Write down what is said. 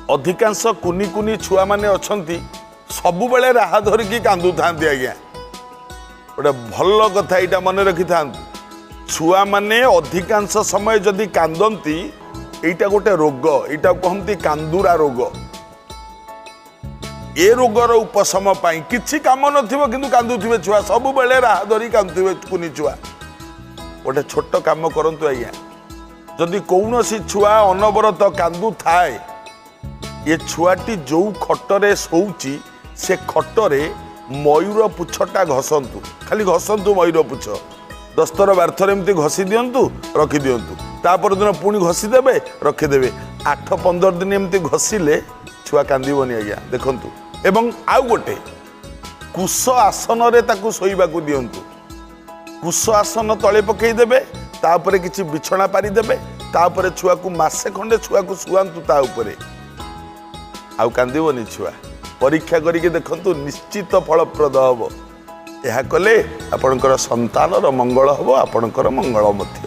ଅଧିକାଂଶ କୁନି କୁନି ଛୁଆମାନେ ଅଛନ୍ତି, ସବୁବେଳେ ରାହା ଧରିକି କାନ୍ଦୁଥାନ୍ତି। ଆଜ୍ଞା, ଗୋଟେ ଭଲ କଥା ଏଇଟା ମନେ ରଖିଥାନ୍ତୁ, ଛୁଆମାନେ ଅଧିକାଂଶ ସମୟ ଯଦି କାନ୍ଦନ୍ତି, ଏଇଟା ଗୋଟେ ରୋଗ। ଏଇଟା କୁହନ୍ତି କାନ୍ଦୁରା ରୋଗ। ଏ ରୋଗର ଉପଶମ ପାଇଁ, କିଛି କାମ ନଥିବ କିନ୍ତୁ କାନ୍ଦୁଥିବେ ଛୁଆ, ସବୁବେଳେ ରାହା ଧରି କାନ୍ଦୁଥିବେ କୁନି ଛୁଆ, ଗୋଟେ ଛୋଟ କାମ କରନ୍ତୁ ଆଜ୍ଞା। ଯଦି କୌଣସି ଛୁଆ ଅନବରତ କାନ୍ଦୁଥାଏ, ଏ ଛୁଆଟି ଯୋଉ ଖଟରେ ଶୋଉଛି ସେ ଖଟରେ ମୟୂର ପୁଚ୍ଛଟା ଘଷନ୍ତୁ। ଖାଲି ଘଷନ୍ତୁ ମୟୂର ପୁଚ୍ଛ, 10 ଥର 12 ଥର ଏମିତି ଘଷି ଦିଅନ୍ତୁ, ରଖିଦିଅନ୍ତୁ। ତା ପରଦିନ ପୁଣି ଘଷିଦେବେ, ରଖିଦେବେ। 8 15 ଦିନ ଏମିତି ଘଷିଲେ ଛୁଆ କାନ୍ଦିବନି ଆଜ୍ଞା, ଦେଖନ୍ତୁ। ଏବଂ ଆଉ ଗୋଟେ, କୁଶ ଆସନରେ ତାକୁ ଶୋଇବାକୁ ଦିଅନ୍ତୁ। କୁଶ ଆସନ ତଳେ ପକେଇଦେବେ, ତାପରେ କିଛି ବିଛଣା ପାରିଦେବେ, ତାପରେ ଛୁଆକୁ ମାସେ ଖଣ୍ଡେ ଛୁଆକୁ ଶୁଆନ୍ତୁ ତା ଉପରେ, ଆଉ କାନ୍ଦିବନି ଛୁଆ। ପରୀକ୍ଷା କରିକି ଦେଖନ୍ତୁ, ନିଶ୍ଚିତ ଫଳପ୍ରଦ ହେବ। ଏହା କଲେ ଆପଣଙ୍କର ସନ୍ତାନର ମଙ୍ଗଳ ହେବ, ଆପଣଙ୍କର ମଙ୍ଗଳ ମଧ୍ୟ।